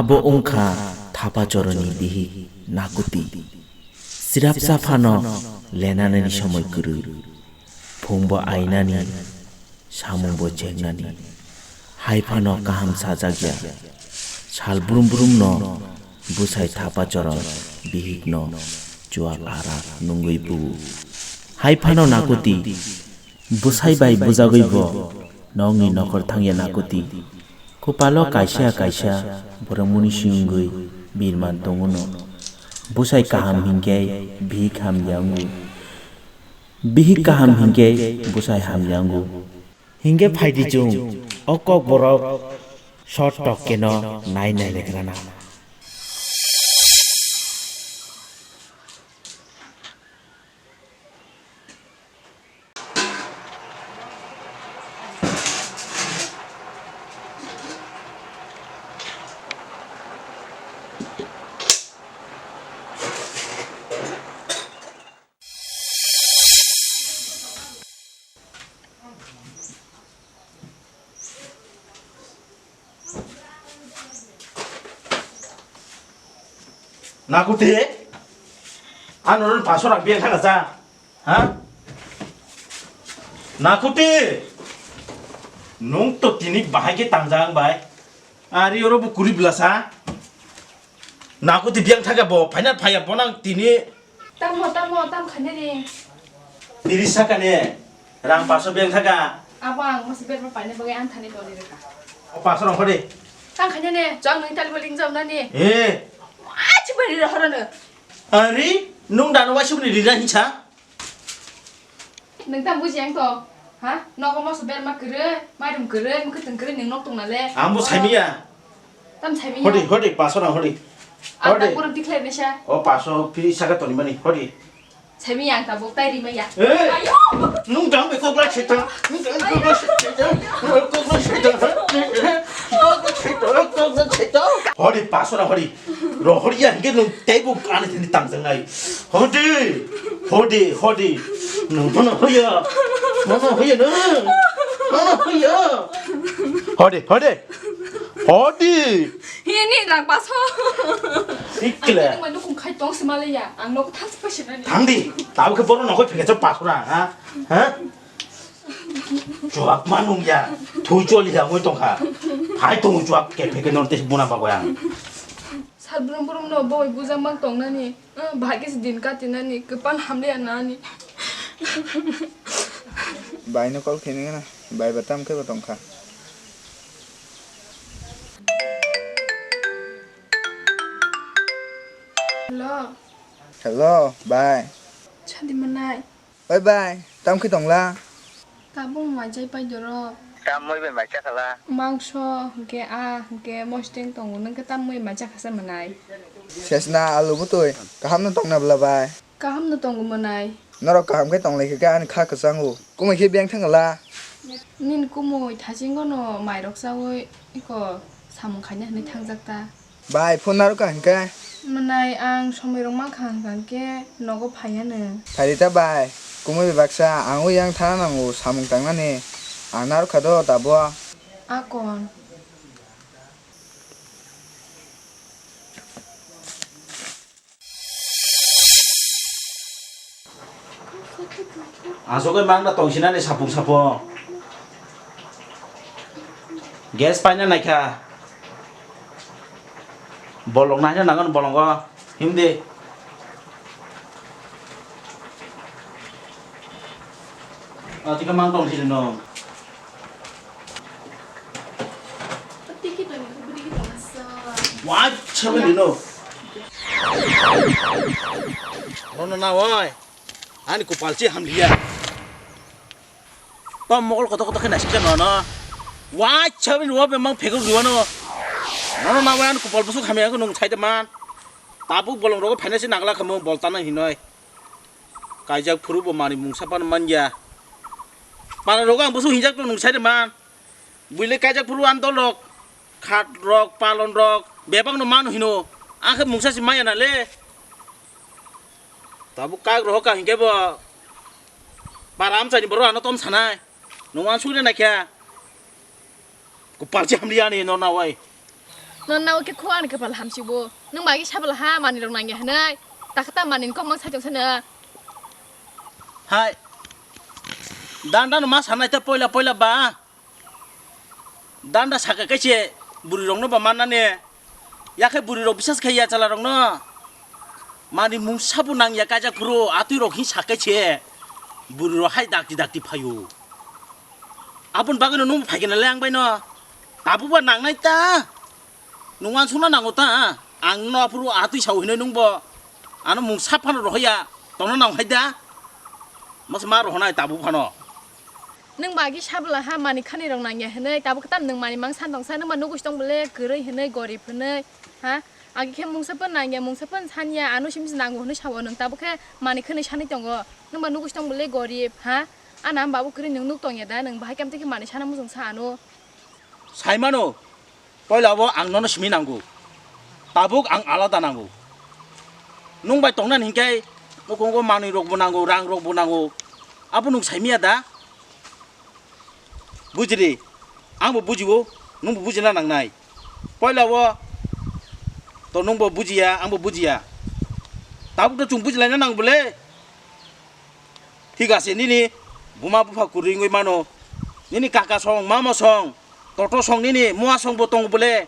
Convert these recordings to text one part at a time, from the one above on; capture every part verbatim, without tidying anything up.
Bo wngkha Thapachoroni bihik Nakuti. Sirapsa phano lenanani somoi kwrwi. Phungbo ainani, samungbo chengnani. Hai phano kaham sajakya. Sal brum brumno bwsai Thapachoron bihikno chuak arak nungwi bu. Hai phano Nakuti. Bwsai bai bujagwi bo nokni nokhor thangya Nakuti. Kupalo kaisa kaisa borok munisi wngwi birman tongo no. Bwsai kaham hinkhe bihik hamya wngo. Bihik kaham hinkhe bwsai hamya wngo. Hinkhe phaidi chwng o kok borok short talk keno nai nai legrana. Nakuti, ano ron paso rang biang thaka sa, ha? Nakuti, nung to tini bahai ke tangjang bai. Ari oro bu kuri belasa. Nakuti biang thaka bo, phaina phaya bo nang tini. Tamo, tamo, tam khani ring. Tiri sakani, rang paso biang thaka. Abo ang masa berma paina bagwi ang thani toni rwkha. O paso rang khodi. Tang khani ne, jang nang tali baling jam nani. Eh. Achi bari rohoro no. Ari, nung dano waisuk ni rina hincha. Nung tam buji ang to. Ha? Nogo masa berma kere, mairum kere, mukhe teng kere, nung nok tong nale. Ang bo saimiya. Tam saimiya. Hodi, hodi, paso rang hodi. Ang hodi. Tak kurang tikhlai nesa. O paso, piri saka toni mani, hodi. Semi yang tabuk tai rima ya. Eh! Ayo! Nung jang be kok lai seta. Nung jang be kok lai seta. Kok lai seta. Kok lai seta. Kok lai seta. Hori paso na hori. Ro hori ya hingke nung tei bu ani tini tang jang nai. Hodi. Hodi, hodi. Nung mana hoya. Mana hoya na. Mana hoya. Hodi, hodi. Hodi. Ini rang paso. Ikle. Ang nukung khai tong si malaya. Ang nok thang si pasinani. Thang di. Tabo khe bono nokoi phege chok pasura, ha? Ha? Chuak manung ya. Thui choli ya ngoi tongkha. Hai tong chuak ke phege non te buna bagoi ang. Sal brum brum no boi bujang mang tongnani. Ah, bahai khe se din katinani, kwpan hamliya nani. Bai no call khainai gana, bai ba tam khe bo tongkha. Hello. Hello, bai. Sadi manai. Oi bai, tam khe tongla? Tabuk mai chai pai doro. Tam moi bai mai chakhala? Mangso, hwnkhe a, hwnkhe mosdeng tongo, nwng khe tam moi mai chakhasa mwnai? Sesna alu bwtwi, kaham no tongna bwla bai? Kaham no tongo mwnai. Norok kaham khe tong lai khe ani kha kwchango, kumui khe beng thangla? Nini kumui thasingo no mairok chaui iko samung khaina hwnwi thangjak ta? Bai, phone narwkha hinkhe? Mwnai ang somoi rok mankha hwnkha hinkhe nogo phaiya nwng. Phaidi ta bai, kumui bai baksa ang o yang thana nango samung tangnani, ang narwkha do tabuk. Akon. Aswk khe mangna tongsinani sapung sapung. Gas paina naikha. Bolong naina nangan bolongo. Himdi. Ah, tika mang tongsinino. Wah, siapa dino? Rono na wai. Ani kupal si hamliya. Tom mokol koto koto kena sikya no no. Wah, siapa ni wah memang pegel gua no. Rono na wai ani kupal busuk hamya ko nung sai teman. Tabuk bolong rogo phaina si nagla khamu boltana hinoi. Kaijak phuru bo mani mungsa pan manya. Para rogo ang busuk hinjak to nung sai teman. Buile kaijak phuru andol rok, khat rok, palon rok, bebak no manu hino. Ang khe mungsa si maya na le. Tabuk kak roho ka hinkhe bo. Para amchai ni borok ano tom sanai. Nung ang suri na kya. Ko parchi hamli ani no na wai. Non nao khe kho ani kapal hamsibo. Nwng bagi sabala ha mani rok nangya hinai. Takata mani kok mang sai tong sana. Hai. Dan dan ma sanai ta poila poila ba. Danda saka kaise bwrwi rokno ba mannani. Yakhe bwrwi rok bisas khai ya chala rokno. Mani mungsa bo nang ya kaijak phuru atwi rok hin sakaise. Bwrwi rok hai dakti dakti phaio. Aboni bagwino nung phaikhe na le ang baino. Tabuk ba nangnai ta. Nung wansukna nango ta. Ang no aphuru atwi sao hinwi nungbo. Ano mungsa phano rohorya. Tongna nang hai da. Mas ma rohonai tabuk phano. Nwng bagi sabla ha mani khani rok nangya hinwi, tabuk tam nwng mani mang san tongsa, nwng ba nugwi tong bole kwrwi hinwi, gorib hinwi, ha? Agi khe mungsa phan nangya, mungsa phan sanya, ano sim se nango hinwi sao nwng, tabuk khe mani khani sanwi tongo, nwng ba nugwi tong bole gorib, ha? Ana am babu kwrwi nwng nuk tongya da, nwng bahai kam tei khe mani sana mujung sa ano. Saimano, poila bo ang nono simi nango. Tabuk ang alada nango. Nung bai tongnani hinkhe nukhungo manwi rokbo nango, rang rokbo nango. Abo nung saimiya da? Bujidi, angbo bujibo, nungbo bujina nangnai. Poila o to nungbo bujiya, angbo bujiya. Tabuk to chwng bujilaina nango bole. Thik ase, nini buma bupha kwrwi wngwi mano. Nini kaka song, mama song, toto song, nini mua song bo tongo bole.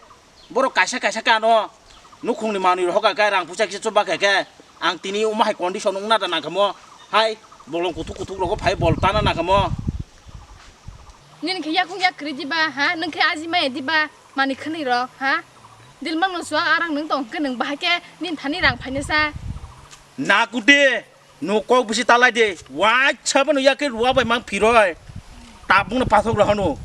Borok kaisa kaisa khe ano nukhungni manwi rok hoka khe rang puisa kisa chuba khe khe ang tini omo hai condition wngna da nangkha mo. Hai bolong kuthuk kuthuk rogo phai bol tana nangkha mo. Nini khe yakung yak kwrwi diba ha? Nwng khe aji maya diba mani khwnwi rok ha? Dilmang no suak arang nwng tong khe nwng bahai khe nini thani rang phainasa. Na kute. No kok bisi talai de, waisa bono yakhe ruwa bai mang phiroi. Tabuk no pathok rw hano.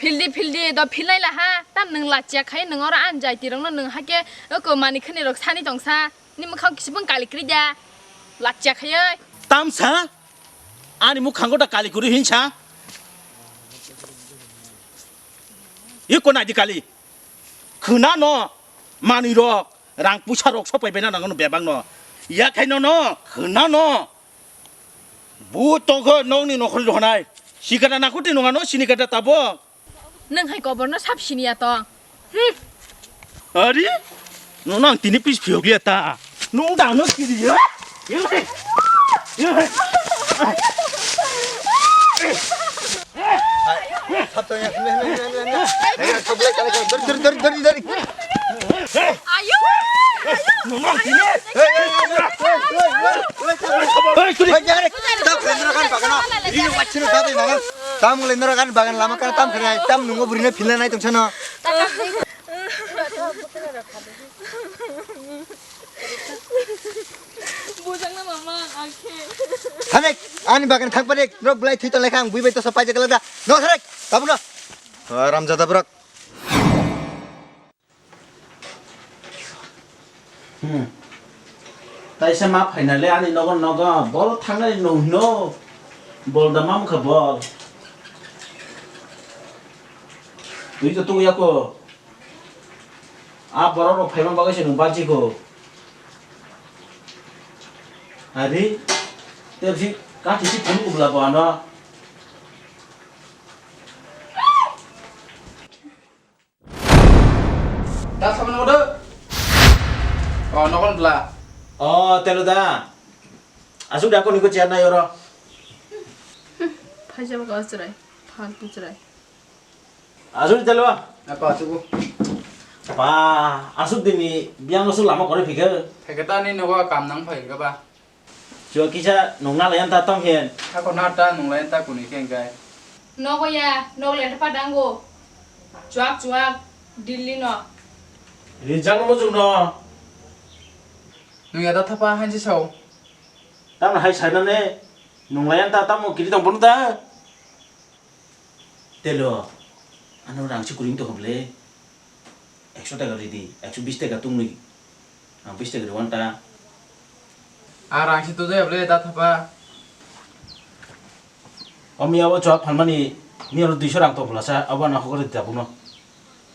Phildi, phildi, do philnai la ha. Tam nwng lachia khai nwng oro anjai tirok no nwng hakhe oko mani khani rok sani tongsa. Ni mwkhang kisibung kali kri da. Lachia khai oi. Tam sa? Ani mwkhango da kali kuri hinsa. Iko nai di kali. Khwna no manwi rok. Rang puisa rok sopai bai na nango no bebak no. Yakhai no no, khwna no. Bu tongkho nokni nokhorni rohonai. Sikata nakuti nungano sinikata tabok. Nwng hai koborno sab siniya tong. Hmm. Ari? Nono ang tini pis phiyok liya ta. Nung dano kiri ya? Ayo. Tam khlai norok ani bagan lama kana tam khlai tam nungo burina philna nai tongsa no. Bujakna mama, ang khe. Thanek, ani bagan thang panek, norok belai thwi tong lai kha, ang bui bai tosa paijak lai da. No thanek, tabuk no. Ah, ramjada borok. Hmm. Taisa ma phaina le ani nogo nogo, bol thangnai nung hino. Bol da mam kha bol. Twi to tu ya ko. A borok rok phaima bagwi se nwng bachiko. Ari, tei si kathi si phunuk ubla bo ano. Da sabun nogo do. Oh, nogon bla. Oh, telo da. Asuk da ko niko chair na yoro. Phaisa ba ka chwrai. Phaltu chwrai. Asuk telo. Apa asuk. Ba, asuk dini biang asuk lama kore phikhe. Phikhe ta ni nogo kam nang phai ga ba. Chua kisa nung na layan ta tong hen. Ako na ta nung layan ta kuni keng kai. Nogo ya, nog le pa dango. Chuak chuak, Delhi no. Rijang mo jung no. Nung ya da thapa hanji sao. Tamo hai sai na ne. Nung layan ta tamo kiri tong bono da. Telo, ano rang si kuring to hoble. Ekso taka ridi, ekso bis taka tungni. Ang bis taka riwan ta. A rang si to jaya ble da thapa. Omi abo chwa phalmani, mi aro duiso rang to bwlasa, abo na hokor da buno.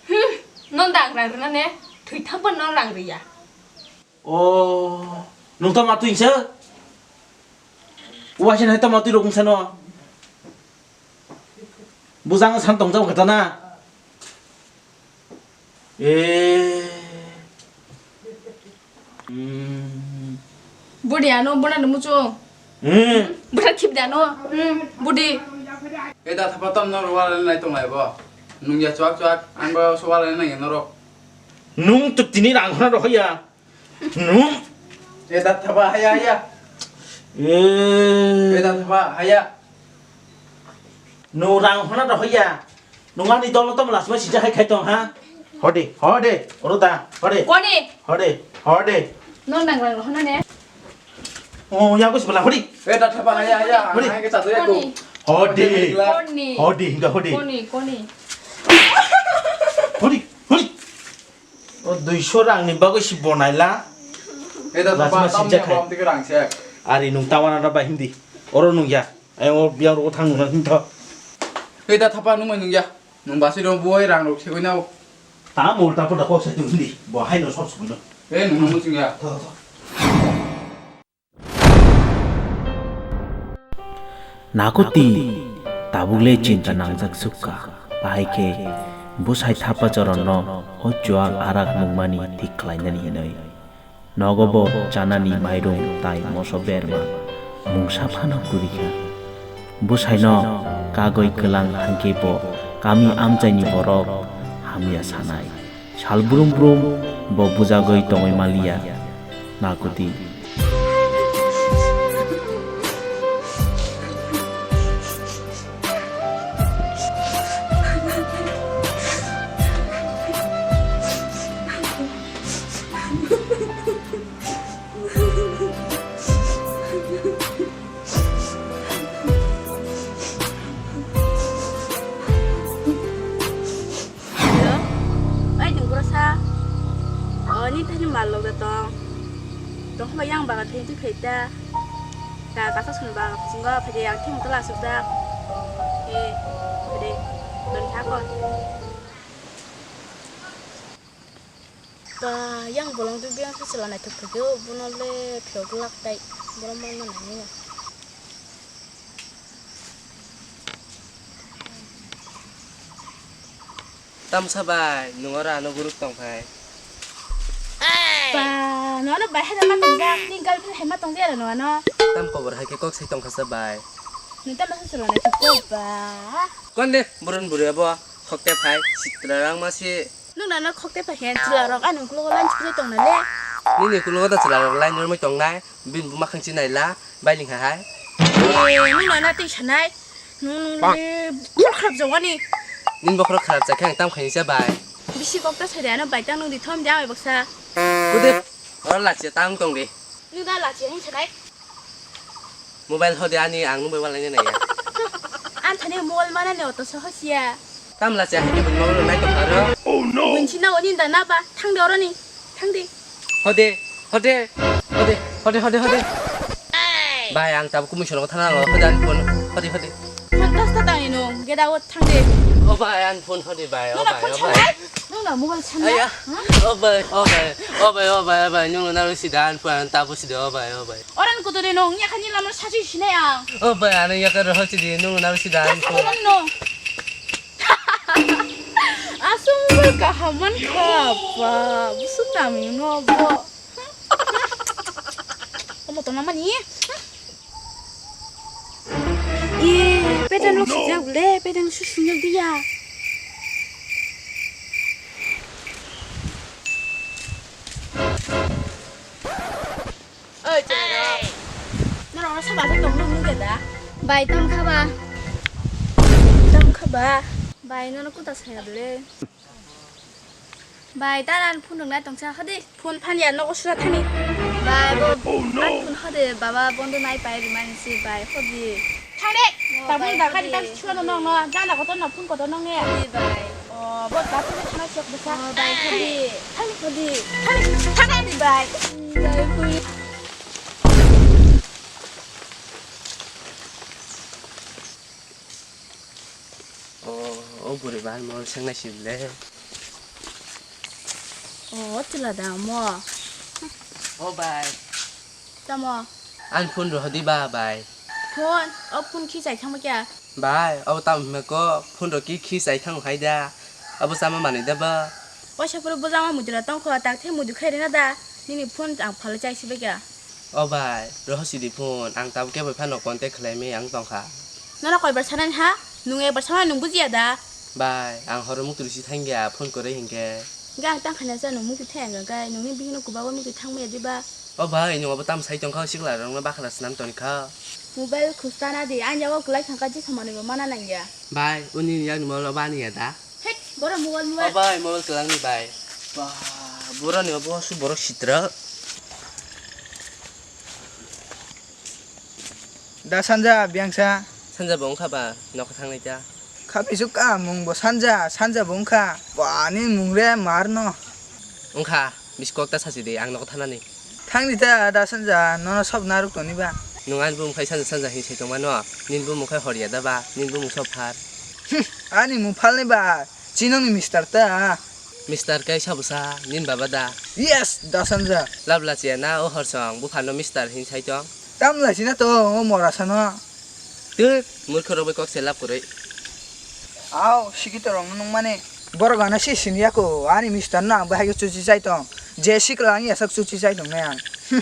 Hmm, non dang rang rina ne, thui thang pon non rang riya. O, nung to ma twi se? Uasin hai to ma twi rok wngsa no. Bujang san tong jabo kata na. Eh. Hmm. Budi ano buna nemu cho. Hmm. Buna khip dano. Hmm. Budi. Eda thapa tom no wala nai tong lai bo. Nung ya chuak chuak ang bo so wala nai norok. Nung tu tini rang hona roh ya. Nung. Eda thapa haya haya. Eh. Eda thapa haya. Nung rang hona roh ya. Nung ani dolo tamo lasima sija hai khai tong ha. Hode, hode, oro da, hode. Koni? Hode, hode. No nang rang hona ne. Oh, ya ko sibala hode. Eh, da thapa ya ya. Hode. Hai ke chadu ya ko. Koni? Hode. Koni? Hode, hinga hode. Koni, koni? Hode, hode. O duiso rang ni bagwi si bonai la. Eh, da thapa lasima tam sija ya khai. Bom tik rang se. Ari nung tawana da ba hindi. Oro nung ya. Ayang o biyang rok thang nung nang tho. Hei da thapa nung mai nung ya. Nung basi rok boi rang rok segoi nao. Ta mol ta pota kok sai tong di. Bo hai no sob sugui no. Hei nung nung sing ya. Tho tho. Nakuti tabuk le chinta nangjak sukha. Bahai khe bwsai thapa choron no o chuak arak nungmani thik khlainani hinwi. Nogo bo chanani mairum tai moso berma mungsa phano kwrwi kha. Bwsaino kagwi kwlang thangkhe bo kami amchaini borok hamya sanai. Sal brum brum bo bujagwi tongwi maliya. Nakuti. Hello? Ai, nung bwrasa? O, ni thani mal lok da tong. Tong khe ba yang bagan thani twi phai ta. Ka kasa sung bagan bisingo phai de yang thim tola suk da. E, phai de. Don tha ko. Ba, yang bolong tu biang tu sela naithok thok yo, bono le phiyok lak tai, bono man ma nai nai. Tamsa bai, nung oro ano group tong phai. Ba, no ano bai hai ma tong jak, ni girlfriend hai ma tong jak no ano. Tam kobor hai khe kok sai tong kha sa bai. Nung tam sa sela naithok thok ba. Kon de, burun buri abo, khok te phai, sitra rang ma si. Nung nana khok te pakhe chwla rok ani uklogo line chukjai tong nai le. Nini uklogo da chwla rok line romwi tong nai, bini buma khang chi nai la, bai ling hai hai. Eh, nung nana twi sanai. Nung nung ni khor khrap jawani. Nini bokhorok khrap cha khe ang tam khaini cha bai. Bisi kok ta sai de ano bai tang nung di thom de ang bai baksa. Kude, oro lachia tang tong di. Nung da lachia hin sanai. Mobile hodi ani ang nung bai walaina naiya. Ang thani mobile mana ni oto sohosiya. Tam lachia hini bini mobile nai tong aro. Bunsi na oni da na ba thang de oroni. Thang de. Hode, hode, hode, hode, hode, hode. Bai ang tabuk kumui sono thana lo hode ani phone hode hode. Phone tas ta tani nung geda o thang de. O bai ani phone hode bai o bai o bai. Nung na mobile sanna? Aya. O bai, o bai, o bai, o bai, o bai, nung na sida an puan tabu sida o bai, o bai. Orang kutu de nung yakha ni lama sachi sinai ang. O bai, ano yakha roho sidi nung na sida an puan. Nung. Asung bai kaham man kha ba, busu tami no bo. Omo to mama ni. Ye, pedang lo sujak le, pedang lo susunyok dia. Oi, chero. Norok no saba se tong nung nung da. Bai tong kha ba. Tong kha ba. Bai nono kuta saya bole. Bai, ta nan phone rwng nai tongsa, hadi. Phone phan ya, nogo sura thani. Bai, bo, oh, no. An phone hadi, baba, bondo nai pai rwmani si, bai, hadi. Thang de, oh, tabuk bai, da khadi hadi. Ta sura no nong no, jana kotor no phone kotor nong ne. Hadi, bai. Oh, bo, da phone thana chok besa. Oh, bai, hadi. Thang, hadi. Thang, thang, hadi, bai. Bai, hadi. O, o bwrwi ba ani mobile seng nai sibole. O, chwla da omo. O bai. Tamo? Ani phone rw hodi ba bai. Phone? O phone khi chai thangma kya? Bai, abo tamo hwnma ko phone rw ki khi chai thang hai da. Abo chama manwi da ba. Waisa phuru bwjama muitu rok tongkho, tak the muitu khai rina da. Nini phone ang phalwi chai sibaiga. O bai, roho sidi phone, ang tabuk kebo phano contact khlai mi ang tongkha. Nono koibar sanani ha? Nwng ekbar sanani nwng bujiya da? Bai, ang horo muitu risi thangya phone kwrwi hinkhe. Ga ang tangkha na sa nwng muitu thangya ga, nwngni bihino kubago muitu thangmaya diba? O bai, nwng abo tam sai tongkha, sikla rokno bakhala swnam tongkha. Mobile khustana di, ang yago kwlai thangkha, je samani bo mana nangya. Bai, uni yakni molo bani ya da? Hek, boro mobile, mobile. O bai, mobile kwlangni bai. Ba, boroni obo su borok sitra. Da sanja biyangsa. Sanja bo wngkha ba, nokha thangnai ta. Kha pisuk ka mung bo sanja, sanja bo wngkha. Ba, ani mung re mar no. Wngkha, biskok ta sachi di, ang nokha thanani. Thangni ta da sanja, nono sob naruk toni ba. Nwng ani bumung khai sanja sanja hin sai tongmano, nini bumung khai hor ya da ba, nini bumung sob phar. Hmm, ani mung phalni ba, chinongni mister ta. Mister kai sabo sa, nini baba da. Yes, da sanja. Lab la chiya na, o hor song, buphano mister hin sai tong. Tam la china to, o mora sano. Tut, murkho rok bai kok se lab kwrwi. Aw, sikitor rok nung mani. Borok ano si sini yako, ani mister no ang bahai chuchi chai tong. Je sikla ang yasak chuchi chai tong nai ang. Hmm.